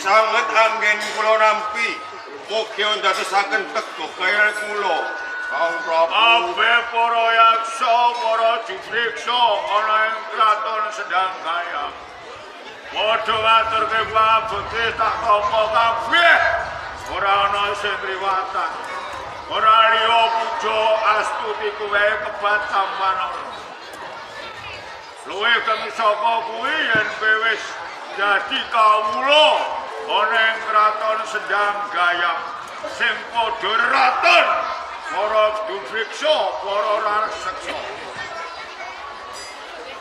Sanget anggen kula nampi. Mugi ndadosaken teguh kaya kula. Kang Prabu. Kabeh para yaksa, para jubriksa ana ing kraton Sendang Gayam. Padha ngaturke pangabekti tak tampa kabeh. Ora ana sing kliwatan. Ora liya puja astuti kuwe kebat tampanana. Luwih kang saka kuwi yen kowe wis dadi kawula ana ing kraton Sendang Gayam sing padha raton para dubriksa, para raseksa.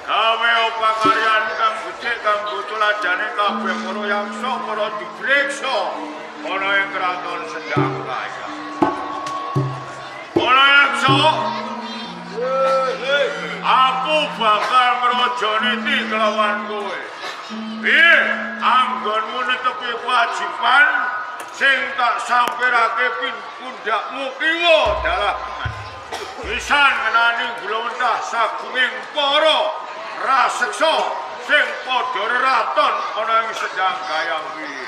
Gawe upakaryan kang becik kanggo tuladhane kabeh para yaksa, para dubriksa ana ing kraton Sendang Gayam. Para yaksa, aku bakal ngrajaniti kelawan kowe. Piye anggonmu netepi kewajiban sing tak sampirake pundhakmu kiwa dalah tengen. Pisan ngenani gulawentah sagunging para raseksa sing padha reraton ana ing Sendang Gayam kuwi.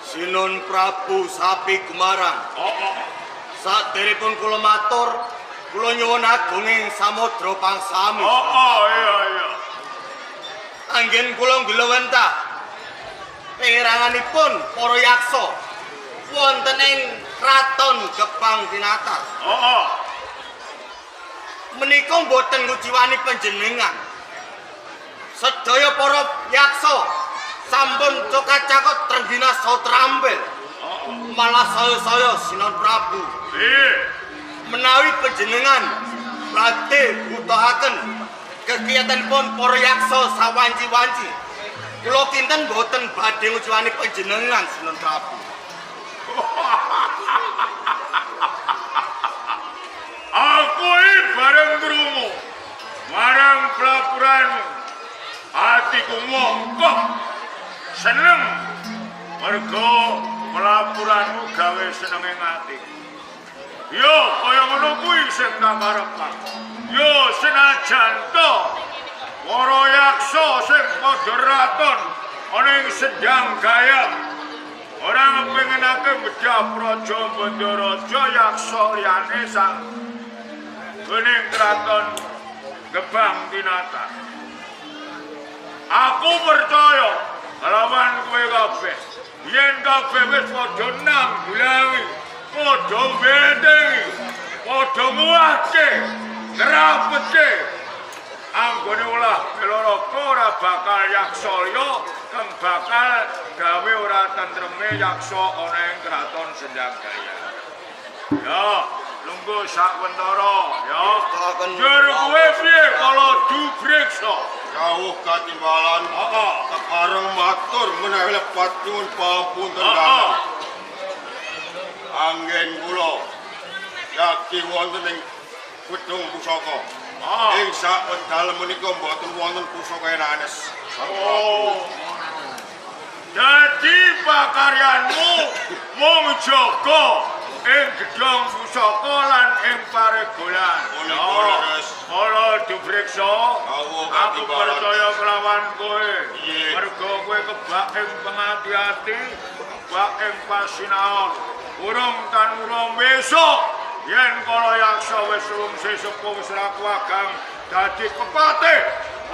Sinun Prabu Sapi Gumarang. Oh. Saderepun kula matur, kula nyuwun agunging samudra pangsami. Oh, iya. Anggen kula nggulawentah peranganipun para yaksa wonten ing kraton Gebang Tinatar. Oh. Menika mboten nguciwani panjenengan. Sedaya para yaksa sampun cokacakot trengginas trampil. Malah saya-saya Sinon Prabu. Piye? Menawi panjenengan badhe butuhaken kegiatanipun para yaksa sawanci-wanci, kula kinten mboten badhe nguciwani panjenengan Sinon Prabu. Aku iki bareng krungu marang pelapuranmu, atiku mongko seneng mergo pelapuranmu gawe senenge ati. Yo kaya ngono kuwi sing tak karepake. Yo senajan to para yaksa sing padha raton ana ing Sendang Gayam ora ngepengenake bedah praja Bandaraja yaksa liyane sak gone kraton Gebang Tinatar. Aku percaya kelawan kowe kabeh. Yen kabeh wis padha nanggulangi, padha bentengi, padha nguwatke, ngrapetke anggone olah Belaraga ora bakal yaksa liya kang bakal gawe ora tentreme yaksa ana ing kraton Sendang Gayam. Ya, lungguh sakwentara ya. Jur kowe piye kala dubriksa? Jauh katimbalan. Heeh. Kepareng matur menawi lepat nyuwun pangapunten. Heeh. Anggen kula yaki wonten ing gedung pusaka. Ing sak wekdal menika mboten wonten pusaka enanes. Oh. Dadi pakaryanmu mung jaga ing gedhong pusaka lan ing paregolan. Kala dipriksa, aku percaya kelawan kowe. Mergo kowe kebak ing pengati-ati, kebak ing pasinaon. Urung tanura besok yen kala yaksa wis wong sesepuh wis laku agam dadi kepatih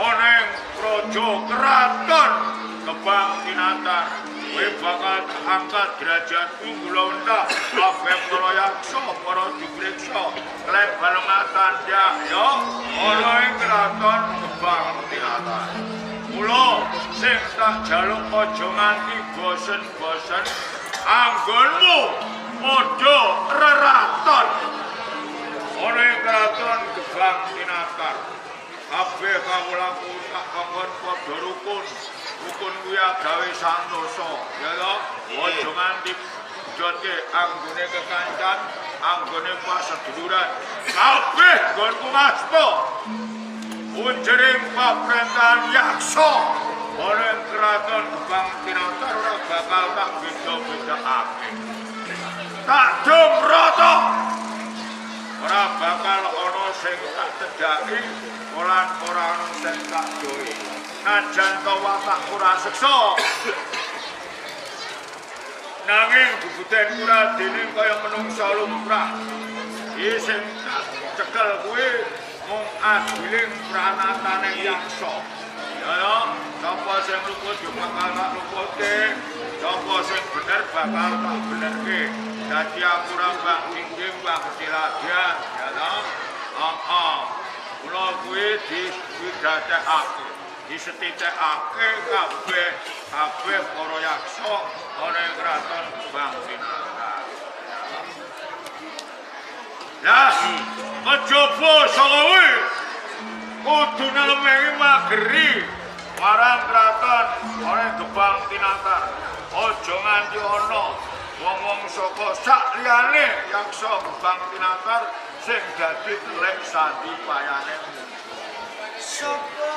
ana ing praja kraton Gebang Tinatar. Kowe bakal angkat derajatmu gulawentah kabeh para yaksa, para dipriksa, klek balungatan ya ana ing kraton Gebang Tinatar. Mula sing tak jaluk aja nganti bosen-bosen anggonmu padha reraton ana ing kraton Gebang Tinatar. Kabeh kawulaku tak kongkon padha rukun. Rukun kuwi gawe santosa, ya to? Aja nganti jotke anggone kekancan, anggone paseduluran. Kabeh nggonku ngasta. Unjering paprentahan yaksa ana ing kraton Gebang Tinatar ora bakal tak beda-bedakake. Tak dum rata. Ora bakal ana sing tak cedhaki, lan ora ana sing tak doi. Najan to watakku ora seksa. Nanging bubuten kuradene kaya menungsa lumrah. Iki sing cekel kuwi mung adiling pranatane yaksa. Ya ya, sapa sing luput ya bakal tak luputke, sapa sing bener bakal tak benerke. Dadi aku ora mbak inggih mbak siladyan, ya ta? Heeh. Kula kuwi diwidadekake, disetitekake kabeh kabeh para yaksa ana ing kraton Gebang Tinatar. Ya, kejaba saka kuwi kudu nalemengi mageri marang kraton ana ing Gebang Tinatar. Aja nganti ana wong-wong saka sak liyane yaksa Gebang Tinatar sing dadi telik sandi payane. Sapa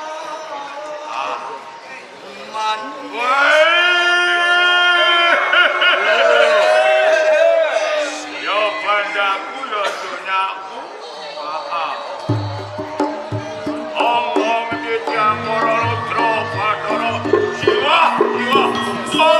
man ya bandaku ya donyaku. Heeh. Ong titiang para ludra Bathara Siwa Siwa.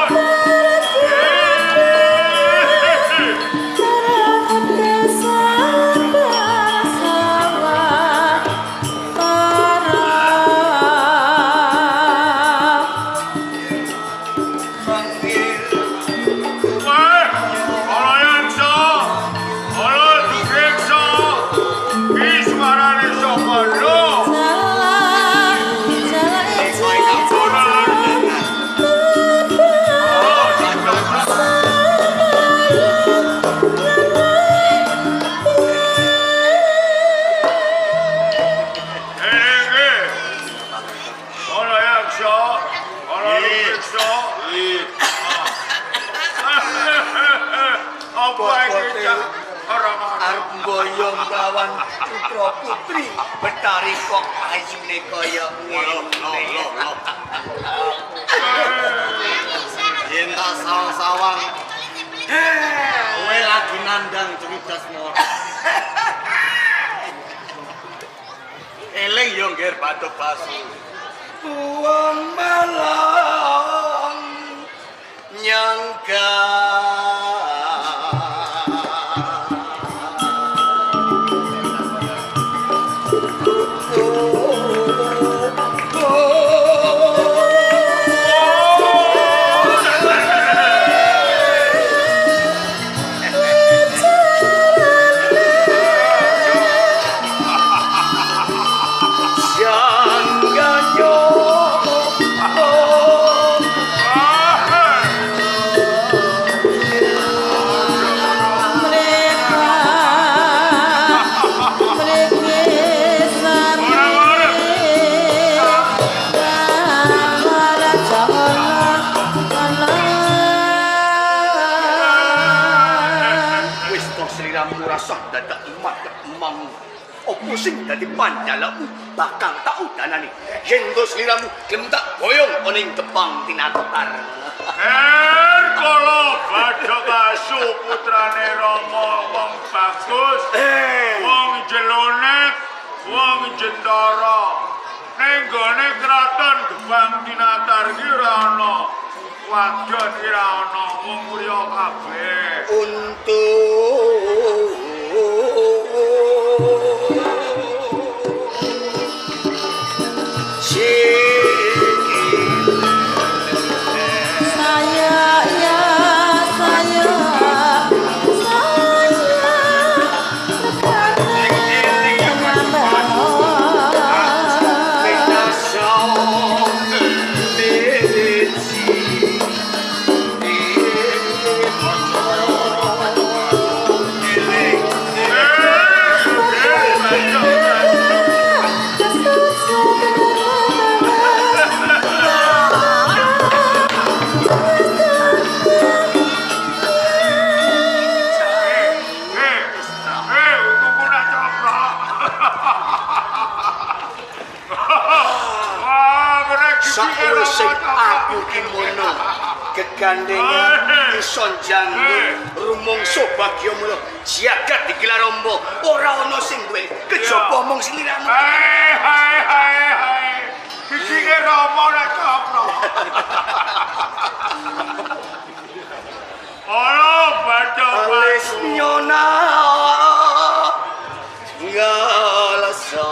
Boyong lawan putra putri Betari kok ayune kaya ngene. Yen tak sawang-sawang kowe lagi nandang Cemidasmara. Eling yo ngger bathuk basu. Wong Malang nyangka sing dadi pandalamu bakal tak udanani yen to sliramu gelem tak boyong ana ing Gebang Tinatar. Kala Bathok Asu putrane Rama wong bagus, wong jelonet, wong jendara. Ning gone kraton Gebang Tinatar iki ora ana wadon iki ora ana wong priya kabeh. Untuk aku kimono gegandengan ison janggut rumangsa bagya mula jagat digelar amba ora ana sing duweni kejaba mung sliramu. Hai hai hai hai gigine Rama nek coplok. Badhog Alis Basu. Miona ngalasa.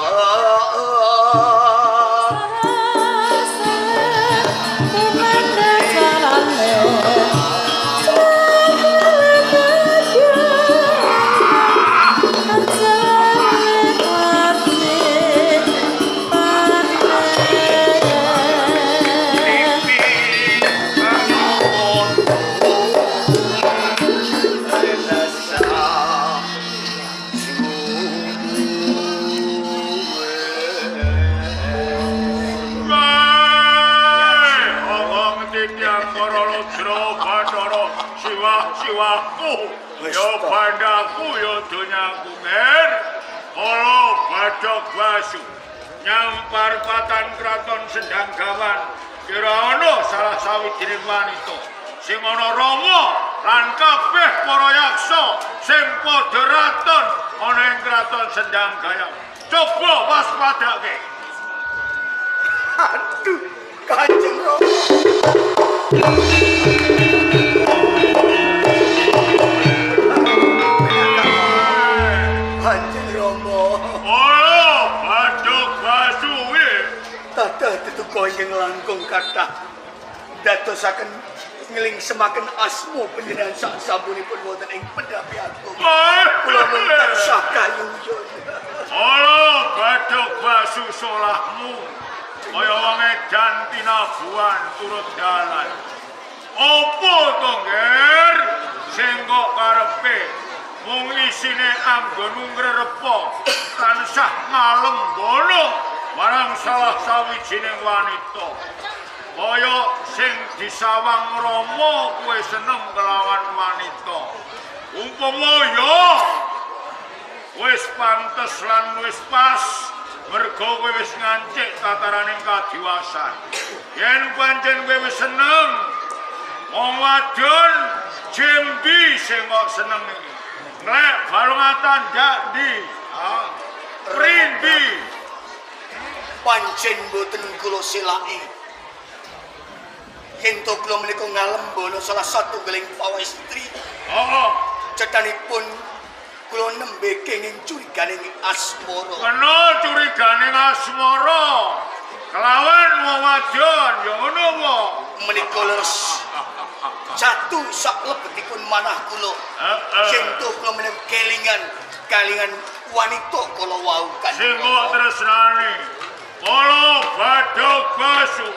Omong titiang para ludra Bathara Siwa siwaku ya bandaku ya donyaku nger. Kala Badhog Basu nyampar patan kraton Sendang Gawan kira ana salah sawijining wanita sing ana rama lan kabeh para yaksa sing padha raton ana ing kraton Sendang Gayam. Coba waspadake. Aduh, Kanjeng Rama. Kanjeng Rama. Ora Badhog Basu kuwi Tadah tetuka ingkang langkung kathah dadosaken ngelingsemaken asma panjenengan sak sampunipun wonten ing pendhapi agung. Kula mung tansah kayuyun. Ora Badhog Basu solahmu kaya wong edan tinabuhan turut dalan. Apa to, Nger? Sing kok karepe mung isine anggonmu ngrerepa tansah ngalembono marang salah sawijining wanita. Kaya sing disawang Rama kowe seneng kelawan wanita. Umpama ya wis pantes lan wis pas mergo kowe wis ngancik tataraning kadiwasan. Yen pancen kowe wis seneng wong wadon jembi sing kok seneng iki. Nglek balungatan ndak ndi? Ah, prindi? Pancen boten kula selaki. Yen to kula menika ngalembono salah satunggaling pawestri. Heeh. Cethanipun kula nembe kenging curiganing asmara. Kena curigane asmara kelawan wong wadon ya ngono wae. Menika leres jatuh sak lebetipun manah kula. Heeh. Yen to kula menika kelingan kalingan wanita kala wau kan. Sing kok tresnani. Kala Badhog Basu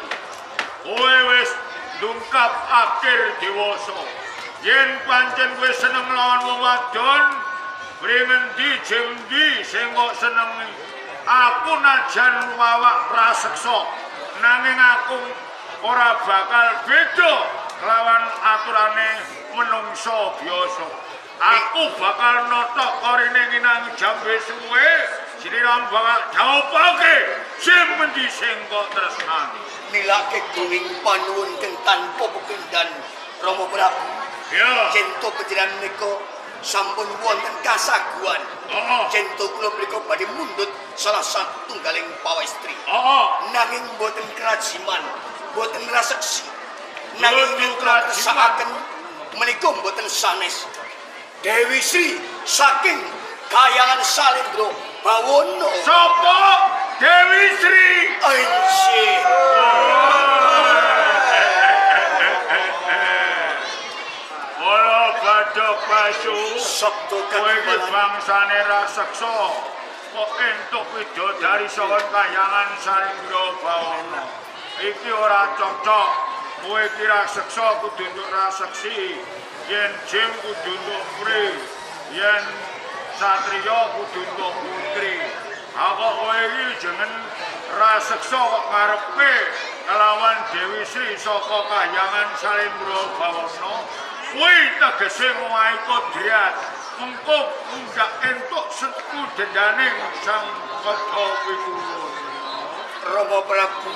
kowe wis ndungkap akhir dewasa. Yen pancen kowe seneng lawan wong wadon, pringendi jembi sing kok senengi. Aku najan wawak praseksa, nanging aku ora bakal beda kelawan aturane menungsa biasa. Aku bakal notok korine nginang jambe suwe, siniram bakal jawabake sing mendi sing kok tresnani. Nilake gunging panuwun keng tanpa pepindhan Rama Prabu. Ya. Yen to panjenengan menika sampun wonten kasaguhan. Heeh. Yen to kula menika badhe mundhut salah satunggaling pawestri. Heeh. Nanging boten kerajiman, boten raseksi. Nanging Boten ingkang kula kerajiman. kersakaken menika boten sanes. Dewi Sri saking Kayangan Salendra Bawono. Sopo? Dewi Sri. Inggih. Kala Badhog Basu, Sabda kowe iki katimbalan. bangsane raseksa. Kok entuk widodari saka Kayangan Salendra Bawono. Iki ora cocok. Kowe iki raseksa kudu entuk raseksi. Yen jim kudu entuk pri. Yen satriya kudu entuk putri. Ha kok kowe iki jeneng raseksa kok ngarepe kelawan Dewi Sri saka Kahyangan Salendra Bawono. Kuwi tegese ngowahi kodrat. Mengko mundak entuk setu dendane Sang Kada Pituwun. Rama Prabu,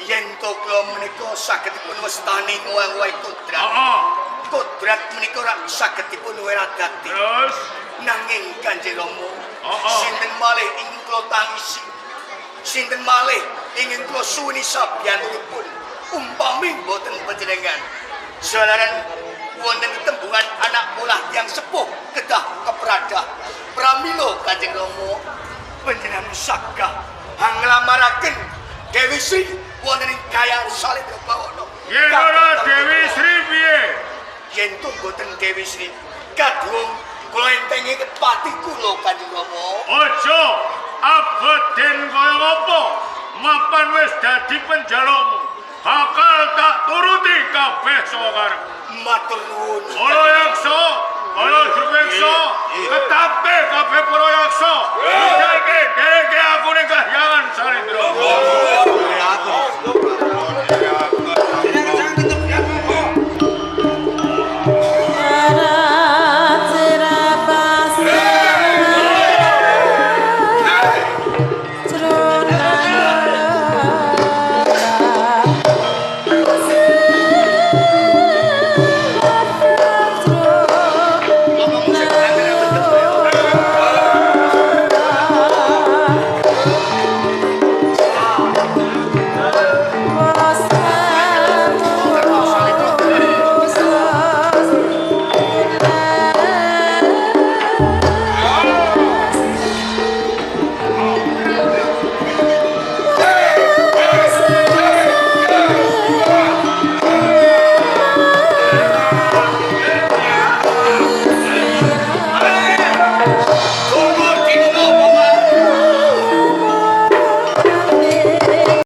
yen to kula menika saged dipun wastani ngowahi kodrat. Heeh. Kodrat menika rak saged dipun weradati. Terus Nanging Kanjeng Rama, Heeh. sinten malih ingkang kula tangisi? Sinten malih ingkang kula suwuni sabiyantunipun umpami boten panjenengan. Jalaran Wonten tembungan anak polah tiyang sepuh kedah kepradah. Pramila Kanjeng Rama panjenengan sagah hanglamaraken Dewi Sri wonten ing kayangan Salendra Bawana. Yen ora Dewi Sri piye? Yen to mboten Dewi Sri kaduwung kula entengi pati kula Kanjeng Rama. Aja abot den kaya ngapa? Mapan wis dadi penjalukmu. Bakal tak turuti kabeh saka karepmu. Matur nuwun. Para yaksa, para drupeksa, ketape kabeh para yaksa. Budalke dereke aku ning kahyangan Salendra. Aku.